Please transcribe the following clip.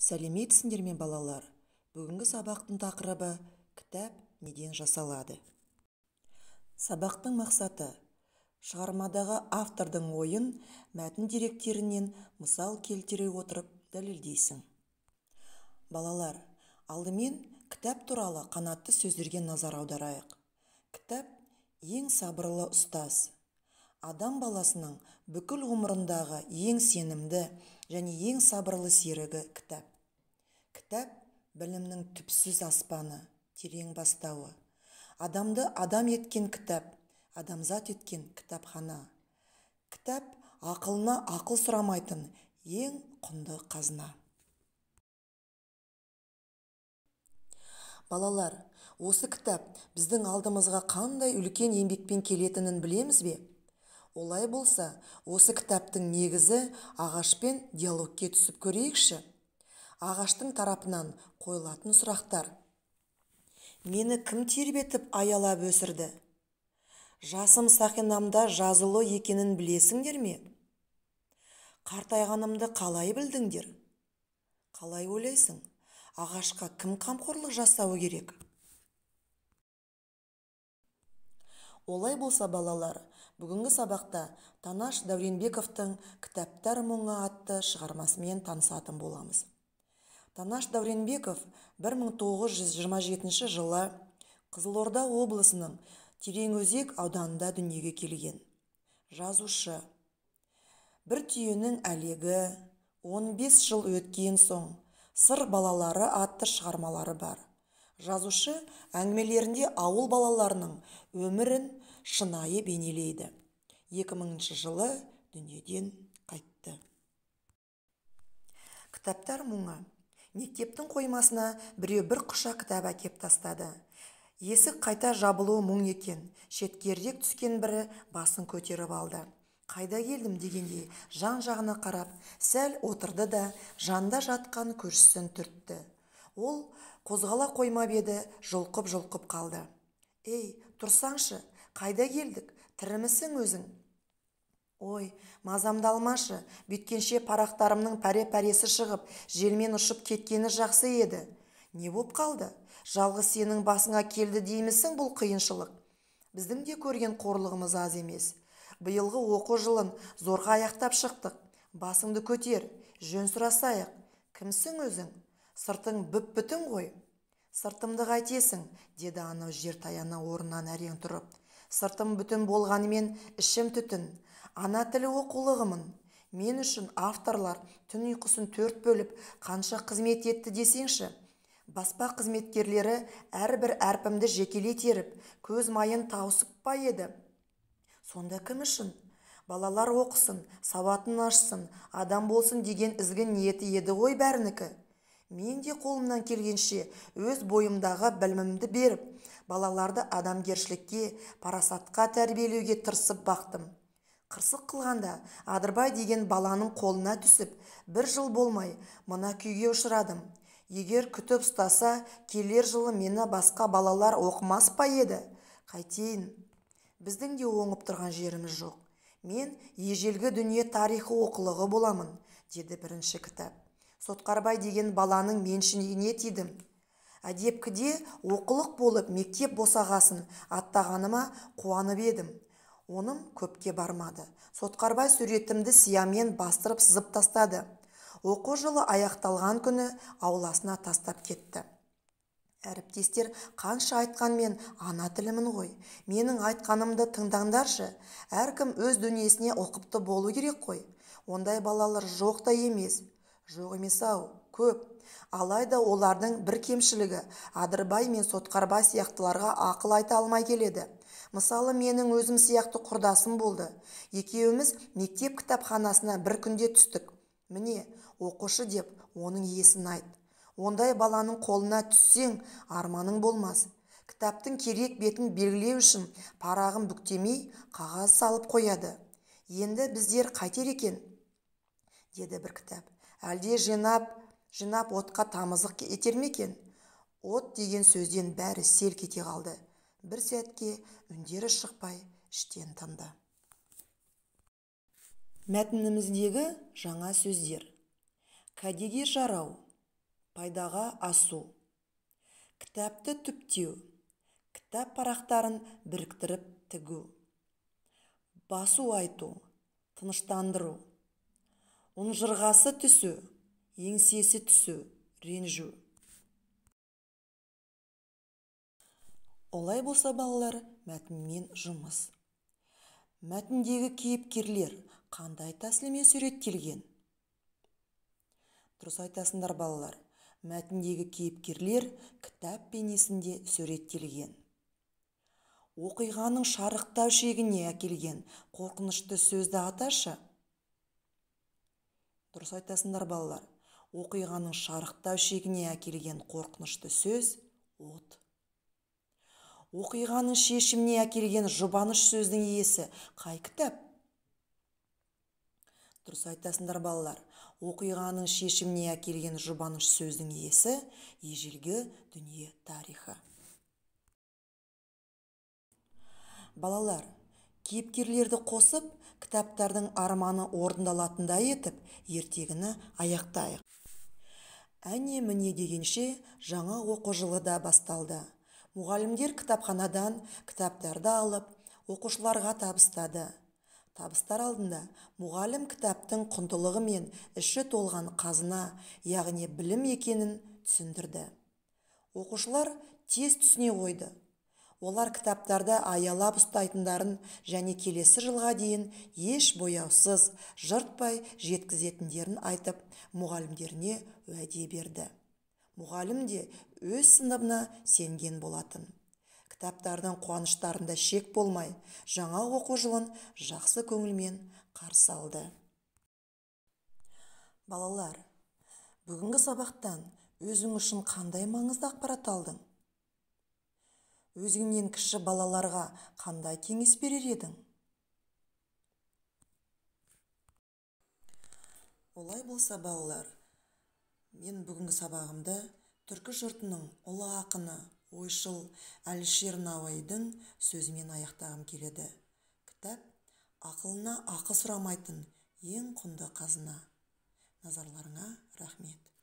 Сәлеметсіңдер ме, балалар? Бүгінгі сабақтың тақырыбы: кітап неден жасалады? Сабақтың мақсаты: шығармадағы автордың ойын мәтін деректерінен мысал келтіре отырып дәлелдейсің. Балалар, алдымен кітап туралы қанатты сөздерге назар аударайық. Кітап – ең сабырлы ұстаз. Адам баласының бүкіл ғұмырындағы ең сенімді және ең сабырлы серігі – кітап. Кітап – білімнің түпсіз аспаны, терең бастауы. Адамды адам еткен – кітап, адамзат еткен – кітапхана. Кітап – ақылына ақыл сұрамайтын ең құнды қазына. Балалар, осы кітап біздің алдымызға қандай үлкен еңбекпен келетінін білеміз бе? Олай болса, осы кітаптың негізі ағашпен диалогке түсіп көрейікші. Ағаштың тарапынан қойылатын сұрақтар. Мені кім тербетіп аялап өсірді? Жасым сақинамда жазулы екенін білесіңдер ме? Қартайғанымды қалай білдіңдер? Қалай ойлайсың, ағашқа кім қамқорлық жасауы керек? Олай болса, балалар, бүгінгі сабақта Танаш Дәуренбековтың «Кітаптар мұңы» атты шығармасымен танысатын боламыз. Танаш Дәуренбеков 1927 жылы Қызылорда облысының Тереңөзек ауданында дүниеге келген. Жазушы. «Бір түйенің әлегі», «15 жыл өткен соң», «Сыр балалары» атты шығармалары бар. Жазушы әңгімелерінде ауыл балаларының өмірін шынайы бейнелейді. 2000 жылы дүниеден қайтты. Кітаптар мұңы. Мектептің қоймасына біреу бір құшақ кітап әкеп тастады. Есік қайта жабылуы мұң екен. Шеткерірек түскен бірі басын көтеріп алды. Қайда келдім дегендей жан-жағына қарап, сәл отырды да жанында жатқан көршісін түртті. Ол қозғала қоймап еді, жұлқып-жұлқып қалды. Ей, тұрсаңшы, қайда келдік, тірімісің өзің? Ой, мазамды алмашы, бүйткенше парақтарымның пәре-пәресі шығып, желмен ұшып кеткені жақсы еді. Не боп қалды? Жалғыз сенің басыңа келді деймісің бұл қиыншылық? Біздің де көрген қорлығымыз аз емес. Биылғы оқу жылын зорға аяқтап шықтық. Басыңды көтер, жөн сұрасайық. Кімсің өзің? Сыртың бүп-бүтін ғой. Сыртымды қайтесің, деді анау жер таяна орнынан әрең тұрып. Сыртым бүтін болғанымен ішім түтін. Ана тілі оқулығымын. Мен үшін авторлар түн ұйқысын төрт бөліп, қанша қызмет етті десеңші. Баспа қызметкерлері әрбір әрпімді жекелей теріп, көз майын тауысып па еді? Сонда кім үшін? Балалар оқысын, сауатын ашсын, адам болсын деген ізгі ниеті еді ғой бәрінікі. Мен де қолымнан келгенше өз бойымдағы білімімді беріп, балаларды адамгершілікке, парасатқа тәрбиелеуге тырысып бақтым. Қырсық қылғанда Адырбай деген баланың қолына түсіп, бір жыл болмай мына күйге ұшырадым. Егер күтіп ұстаса, келер жылы мені басқа балалар оқымас па еді? Қайтейін? Біздің де оңып тұрған жеріміз жоқ. Мен ежелгі дүние тарихы оқулығы боламын, деді бірінші кітап. Сотқарбай деген баланың меншігіне тидім. Әдепкіде оқулық болып мектеп босағасын аттағаныма қуанып едім. Оным көпке бармады. Сотқарбай суретімді сиямен бастырып сызып тастады. Оқу жылы аяқталған күні ауласына тастап кетті. Әріптестер қанша айтқанмен ана тілімін ғой. Менің айтқанымды тыңдаңдаршы. Әркім өз дүниесіне ұқыпты болу керек қой. Ондай балалар жоқ та емес. Жоқ емес-ау, көп. Алайда олардың бір кемшілігі Адырбай мен Сотқарбай сияқтыларға ақыл айта алмай келеді. Мысалы, менің өзім сияқты құрдасым болды. Екеуміз мектеп кітапханасына бір күнде түстік. Міне, оқушы деп оның есін айт. Ондай баланың қолына түссең, арманың болмас. Кітаптың керек бетін белгілеу үшін парағын бүктемей, қағаз салып қояды. Енді біздер қайтер екен? Деді бір кітап. Әлде жинап, жинап отқа тамызық етер ме екен? От деген сөзден бәрі селк ете қалды. Бір сәтке үндері шықпай іштен тынды. Мәтініміздегі жаңа сөздер. Кәдеге жарау. Пайдаға асу. Кітапты түптеу. Кітап парақтарын біріктіріп тігу. Басу айту, тыныштандыру. Ұнжырғасы түсу, еңсесі түсу, ренжу. Олай болса, балалар, мәтінмен жұмыс. Мәтіндегі кейіпкерлер қандай тәсілмен суреттелген? Дұрыс айтасыңдар, балалар. Мәтіндегі кейіпкерлер кітап бейнесінде суреттелген. Оқиғаның шарықтау шегіне әкелген қорқынышты сөзді аташы. Дұрыс айтасыңдар, балалар. Оқиғаның шарықтау шегіне әкелген қорқынышты сөз от. Оқиғаның шешіміне әкелген жұбаныш сөздің иесі қай кітап? Дұрыс айтасыңдар, балалар. Оқиғаның шешіміне әкелген жұбаныш сөздің иесі ежелгі дүние тарихы. Балалар, кейіпкерлерді қосып, кітаптардың арманы орындалатындай етіп, ертегіні аяқтайық. Әне-міне дегенше жаңа оқу жылы да басталды. Мұғалімдер кітапханадан кітаптарды алып, оқушыларға табыстады. Табыстар алдында мұғалім кітаптың құндылығы мен іші толған қазына, яғни білім екенін түсіндірді. Оқушылар тез түсіне қойды. Олар кітаптарды аялап ұстайтындарын және келесі жылға дейін еш бояусыз, жыртпай жеткізетіндерін айтып, мұғалімдеріне уәде берді. Мұғалім де өз сыныбына сенген болатын. Кітаптардың қуаныштарында шек болмай, жаңа оқу жылын жақсы көңілмен қарсы алды. Балалар, бүгінгі сабақтан өзің үшін қандай маңызды ақпарат алдың? Өзіңнен кіші балаларға қандай кеңес берер едің? Олай болса, балалар, мен бүгінгі сабағымды түркі жұртының ұлы ақыны, ойшыл Әлішер Науаидың сөзімен аяқтағым келеді. Кітап ақылына ақы сұрамайтын ең құнды қазына. Назарларыңа рахмет.